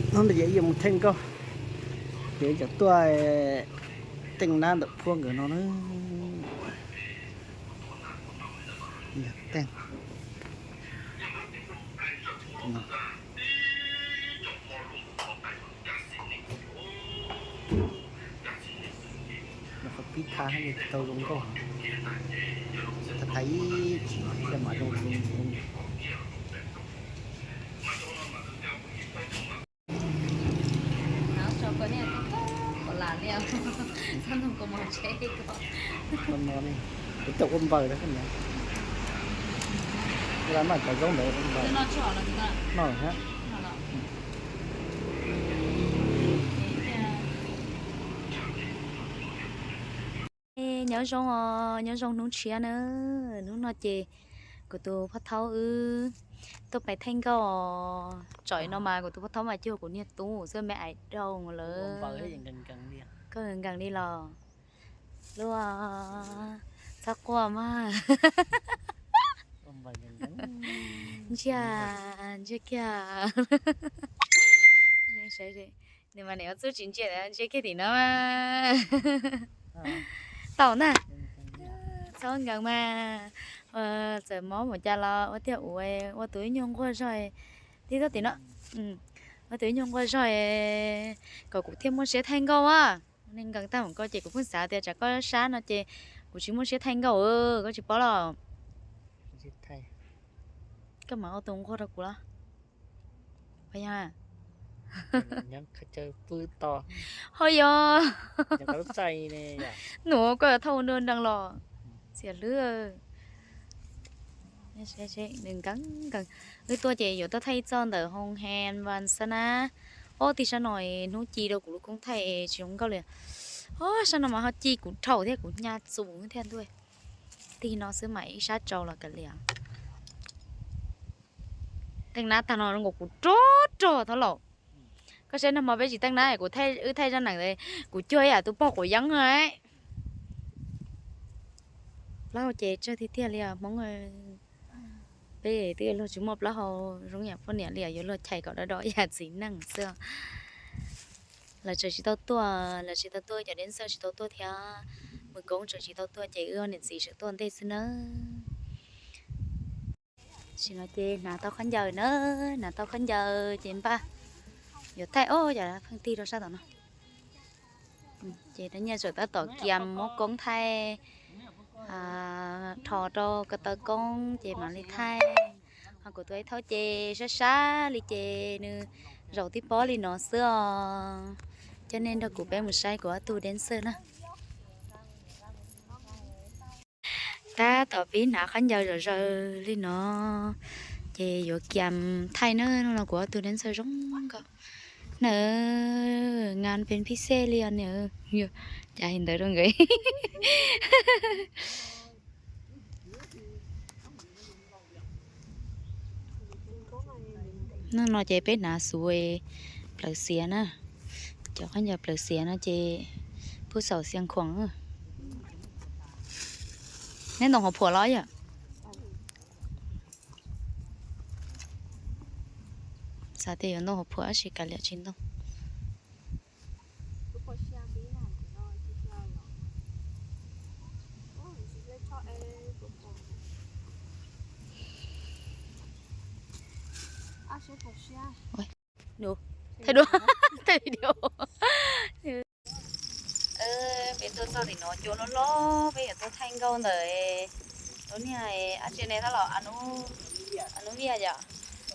Hnub no ces yuav mus theej nkauj, ces cov tuaj teej nab ntawm phuab nkawd no na. Teej no. Qhov pib tha tsis tau zoo nkauj, tha tha ib chim thiaj mam zoo zoo. Kuv tau ua npaws na, ua maj cov zaub ntawd ua npaws no. Nyob zoo os, nyob zoo hnub tshiab na. Hnub no ces kuv tus phauj thaub wb tuaj pais theej nkauj os. Tsom no mas kuv tus phauj thaub mas cuag kuv niag tub xwb me ais daug lawm. Koj nkees li los. Luaj, txhob quaj mas. Ntsiag, ntsiag kiag. Nws mas niam txuj tsis ntsia, ntsiag kiag tim no. Tau na. Txhob nkees mas. Txawm mob mus cas los ua tiag ua, ua tus ib nyuag nquag zog. Tib txhob tim no. Ua tus ib nyuag nquag zog kom kuv thiaj muaj siab thaij nkauj a. Neeg nkees tag mus koj ces kuv pheej xav tias tsam koj sab no ces kuv tsis muaj siab thaij nkauj, koj tsis paub los. Koj mam ua tus nquag rau kuv los. Ho yog, nus koj thauj nruab nrees los. Xiam hlwb. Nws nkees nkees. Wb tuaj ces yuav tuaj thaij txoj ntawm hoo he vas xwb na. Ob tig sab no hnub ci rau kuv lub koob thaij tsis zoo nkauj li. Ob sab no mas ho ci kuv dhau thiab kuv hnyav txus thiab ntuj. Tig no xwb mas ib sab tsau los kav liam. Teej nab tag no zoo nkaus kuv rog rog thab laum. Koj saib nag hmo peb tsis teej nab kuv, wb thaij zaj neem, kuv cuag ib yam tus pog quav yeeb. Plaub hau ces tsawg tiag tiag li os Hmoob. Peb twb yuav luag tsis muaj plaub hau zoo yam poj niam li os, yuav luag chais kom do do yam txiv neej xwb. Lawv tseem tsis tau tuaj, lawv tsis tau tuaj, cov deb ntxawg tsis tau tuaj thiab. Mus koob tseem tsis tau tuaj ces wb niam txiv sawv tuaj ntej xwb nawb. Tam sim no ces hnav tau khaub ncaws na, hnav tau khaub ncaws ces npaj yuav thaij, o, yam pheej tig rau sab tom no. Ces nyiaj tseem tab tom kias muab koob thaij, rho rau ko taw koob ces mam li thaij. Ho kuv tus ib thaub ces sab sab li ces nws zaum tib pob li no xwb os. Coj nej nrog kuv peb mus saib kuv ob tug deb ntxawg na. Tab tom pib hnav khaub ncaws zom zaws li no, ces yuav kias thaij na. Hnub no kuv ob tug deb ntxawg zoo nkauj na, ngan pes phij xej li os na. Cas hais ntawd rau nkawd. Hnub no ces peb hnav xuv plaws xiav na, cov khaub ncaws plaws xiav no ces pub xaum xiav khuam. Neb ntoo hauv phuam los yom? Xav tias yuav ntoo hauv phuam tab sis kav liam tsis ntoo. Thaij dua, thaij video. Peb tuaj txog tim no cua loj loj, peb yuav tuaj thaij nkauj ntawm lub niag ab tsi ne tab los, Anub Viaj yom.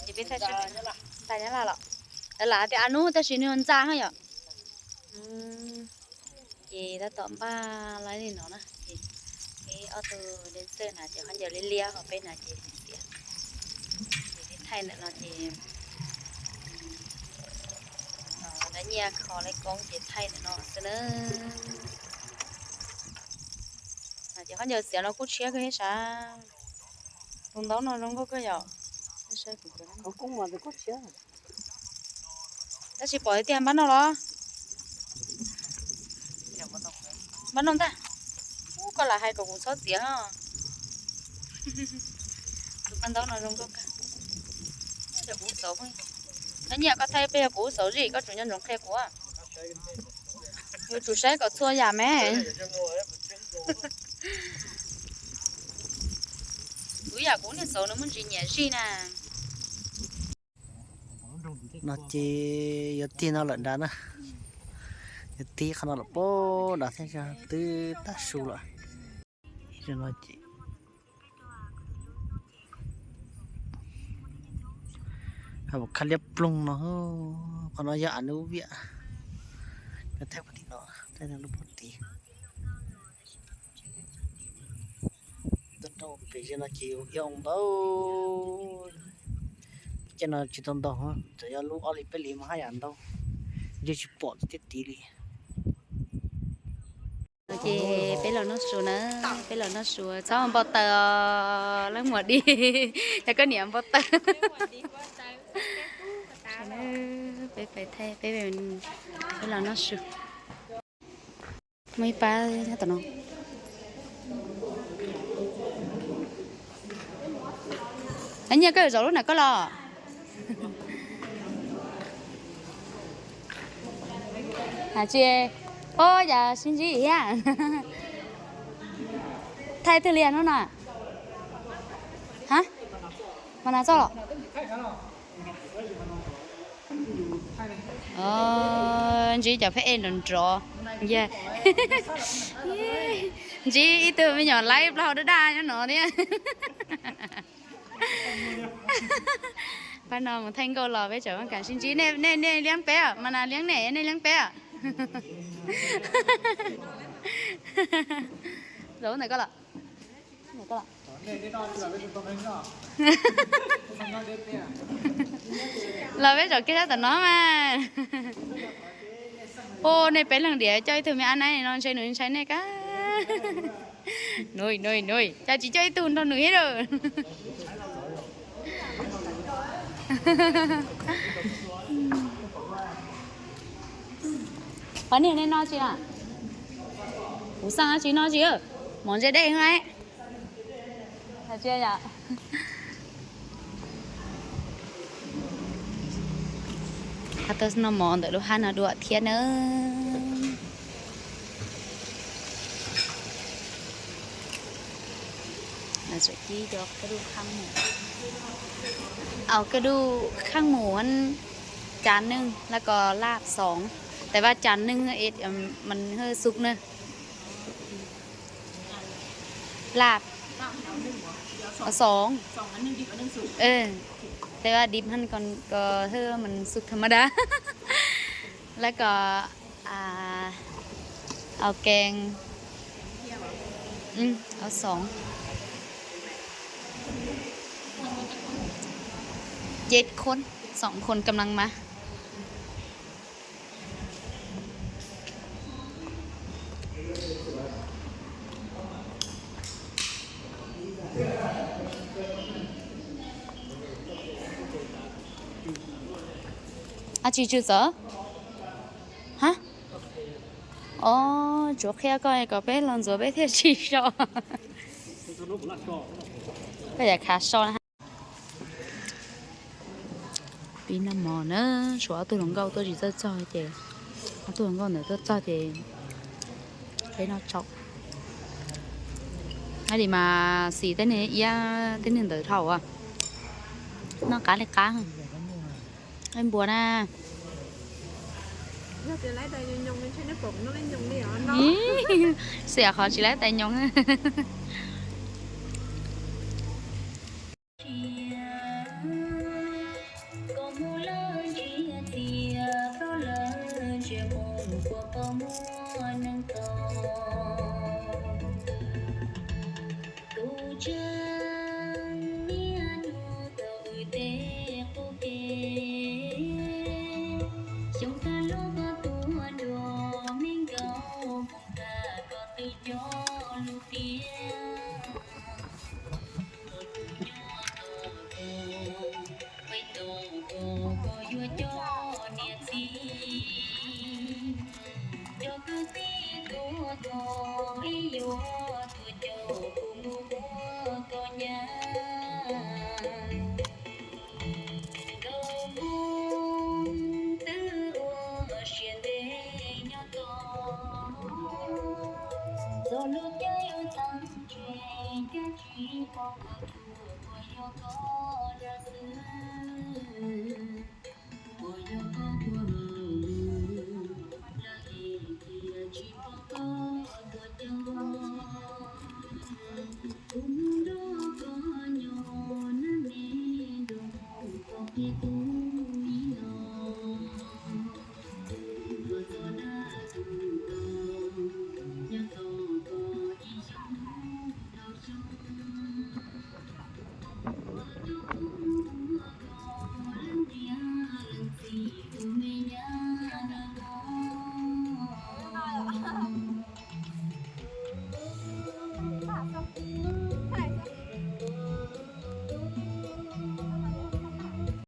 Ces peb thaij, Nyab Laj los, lawv lam tias Anub tab sis nws ntxa yom. Ces tab tom npaj laib li no na, ces peb ob tug deb ntxawg hnav ces khaub ncaws liab liab, ho peb hnav ces xiav. Ces peb thaij ntawm no ces dab nyiaj kho lawv koob ces thaij ntawm no xwb na. Ces khaub ncaws xiav no kuj tshiab kawg thiab sav. Tus ntaub no zoo nkauj kawg yom. Tab sis pom tiag npab noj los? Npab noj ntag. Ub, koj lam hais kom kuv txhob txiav os. Tus npab ntaub no zoo nkauj kawg. Cov kuv txov, Nyiaj, koj thaij peb yog kuv xauv zim, koj tsum nco ntsoov qhia kuv. Yuav tsum saib kom txhua yam me. Kuv yam kuv niag xauv nws muaj ntsis nyiam zim na. No ces yuav tig no lawm nrad na. Yuav tig qhov no lawm pab nrad thiab, twb tag su lawm. No ces khab liab ploog no, qhov no yog a nub viam. Thaij pov tim no, thaij lub pov tim. Rau pem no ces ib oo ntau. Ces no tsis tau ntau, tsuas yog lub ob li peb li mas haj yam ntau, ntshe tsis pom tiag tiag li. Ces peb los noj su na, peb los noj su txhob npau taws os leej muam dig, yog koj niam npau taws. Peb pais thaij, peb, peb los noj su. Muaj ib pab nyob tom no. Nyiaj, koj yuav zaum lub nram koj los? Has tsis, o, yam sib ntsib thiab. Thaij twg li hnub no? Ha, mas nas txoj los? Ntsib cov phab ej nrov nrov, ntsib ib tug me nyuam laib plaub hau daj daj nyob no thiab. Pab no mus thaij nkauj los peb tseem kam sib ntsib. Nej, nej liab peb, mas nas liab nej, nej liab peb. Zaum ntawm koj los. Los peb zaum kiag sab tom no mas. Ua nej peb leeg diam coj ib tug me ab naib no ntshe nws ntshai nej kab. Nws, nws, nws cas tsis coj ib tug nrog nws thiab lawm. Qhov niag nej noj tsis na? Kuv xaj tsis noj tsis, mov ntse dej. Qhov tau noj mov ntawm lub hab no dua thiab nawb. Au, koj dub khab mus, cas neeg laj kos laj xoov, tes vaj cas neeg, man hwj xuk na. Laj xoov, tes vaj dib hab kos hwj man xuk tham ma da. Laj kos au kees, au xoov. Jet khun, xoom khun kam laj mas. Ab tsi tsw txawv? Ha? Ob, tsuav qhia koj kom peb los ntxuav peb thiaj tsis so. Koj yam khav so na. Pib noj mov na, tshuav ob tug hluas nkauj tuaj tsis txawj txog ces, ob tug hluas nkauj ntawd tuaj txog ces peb noj tsaum. Ab li mas xis tej niag iab tej niag ntawd dhau, noj qab li qab. Npua na. Xiam qhov tsis laib tais nyoos. Tus